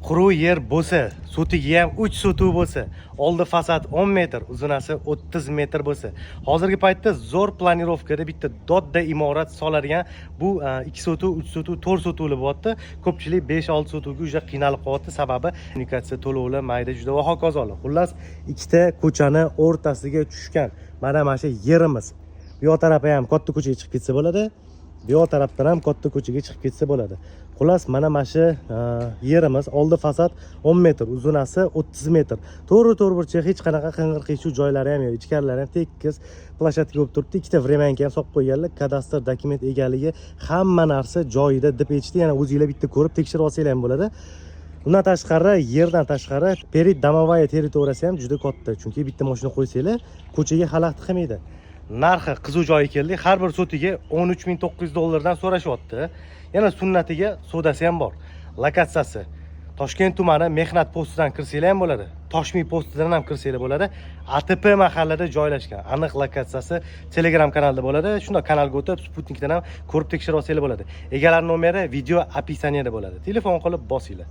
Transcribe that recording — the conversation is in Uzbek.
Quruq yer bo'lsa, sotigi ham 3 sotuv bo'lsa, oldi fasad 10 metr, uzunasi 30 metr bo'lsa, hozirgi paytda zo'r планировка da bitta dodda imorat soladigan bu 2 sotuv, 3 sotuv, 4 sotuvli bo'lyapti. Ko'pchilik 5-6 sotuvga уже qiynalib qolyapti, sababi kommunikatsiya to'lovlar mayda juda va hokazolar. Xullas, ikkita ko'chani o'rtasiga tushgan mana shu yerimiz. Bu yoq tarafi ham katta ko'chaga chiqib ketsa bo'ladi, bu yoq tarafdan ham katta ko'chaga chiqib ketsa bo'ladi. Xullas, mana shu yerimiz, oldi fasad 10 metr, uzunasi 30 metr, to'g'ri to'rtburchak, hech qanaqa qing'ir qiyshuv joylari ham yo'q, ichkarilari ham tekis, площадка bo'lib turibdi. Ikkita времянка ham solib qo'yganlar, kadastr dokument egaligi, hamma narsa joyida deb aytishdi. Yana o'zinglar bitta ko'rib tekshirib olsanglar ham bo'ladi. Undan tashqari, yerdan tashqari, придомовая territoriyasi ham juda katta, chunki bitta mashina qo'ysanglar, ko'chaga xalaqit qilmaydi. Narxi qiziq joyi keldik. Har bir sotiga 13 900 dollardan so'rashyapti. Yana sunnatiga savdosi ham bor. Lokatsiyasi Toshkent tumani, Mehnat postidan kirsanglar ham bo'ladi, Toshmiy postidan ham kirsanglar bo'ladi. ATP mahallada joylashgan. Aniq lokatsiyasi Telegram kanalda bo'ladi. Shunda kanalga o'tib, sputnikdan ham ko'rib tekshirib olsanglar bo'ladi. Egalar nomeri video описание da bo'ladi, telefon qilib bosinglar.